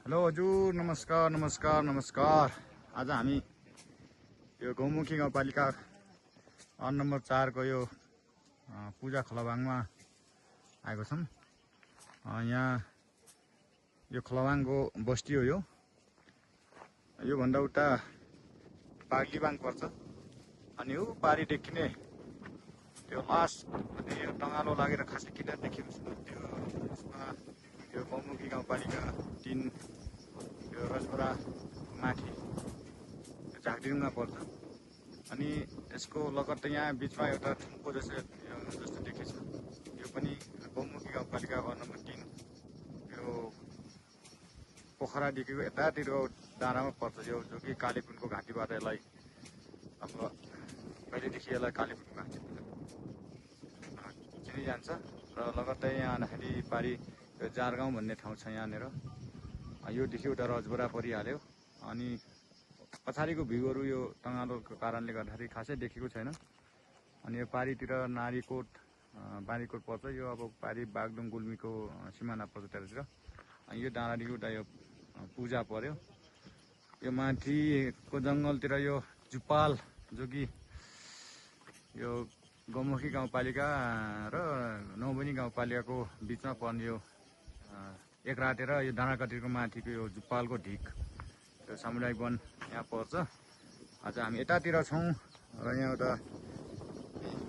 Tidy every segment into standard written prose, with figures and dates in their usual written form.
Hello हजुर, नमस्कार नमस्कार नमस्कार। आज हामी यो गौमुखी गाउँपालिका वार्ड नम्बर 4 को यो पूजा खलवाङमा आएको छौँ। यहाँ यो खलवाङको बस्ती हो। यो भन्दा उता बाग्लीबाङ पर्छ। अनि यो पारी देखिने त्यो लास्ट यो टङ्गालो लागेर खासै किन देखिएको छ त्यो यसमा यो गौमुखी गाउँपालिका 3 यो रजबरा माथि झाकडिङमा पर्छ। अनि यसको लगत्तै यहाँ बिचमा एउटा थुम्को जस्तो देखिन्छ। यो पनि गौमुखी गाउँपालिका वार्ड नम्बर 3 यो पोखरादेखिको यतातिरको डाँडामा पर्छ। यो जो कि कालीपुनको घाँटीबाट यसलाई अब पहिलेदेखि यसलाई कालीपुनको घाँटी चिनिजान्छ। र लगत्तै यहाँ आउँदाखेरि पारी यो जारगाउँ भन्ने ठाउँ छ यहाँनिर। योदेखि उता रजबरा परिहाल्यो। अनि पछाडिको भ्यूहरू यो टङ्गालोको कारणले गर्दाखेरि खासै देखेको छैन। अनि यो पारीतिर नारीकोट बारीकोट पर्छ। यो अब पारी बागलुङ गुल्मीको सिमाना पर्छ त्यतातिर। यो डाँडादेखि उता यो पूजा पर्यो। यो माथिको जङ्गलतिर यो जुपाल जो कि यो गौमुखी गाउँपालिका र नौबनी गाउँपालिकाको बिचमा पर्ने यो एक रातेर यो डाँडाकाटीको माथिको यो जुपालको ढिक यो सामुदायिक वन यहाँ पर्छ। आज हामी यतातिर छौँ र यहाँ उता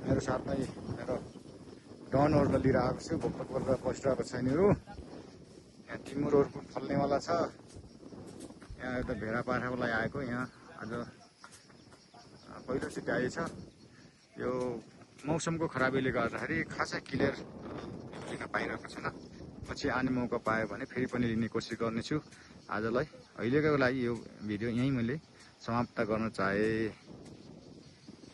मेरो साथमै मेरो डनहरूलाई लिएर आएको छु। भोक गरेर बसिरहेको छैनहरू। यहाँ टिमुरहरू फल्नेवाला छ। यहाँ एउटा भेडा पाठाको लागि आएको। यहाँ आज पहिलोचोटि आएछ। यो मौसमको खराबीले गर्दाखेरि खासै क्लियर लिन पाइरहेको छैन। पछि आउने मौका पायो भने फेरि पनि लिने कोसिस गर्नेछु। आजलाई अहिलेको लागि यो भिडियो यहीँ मैले समाप्त गर्न चाहे।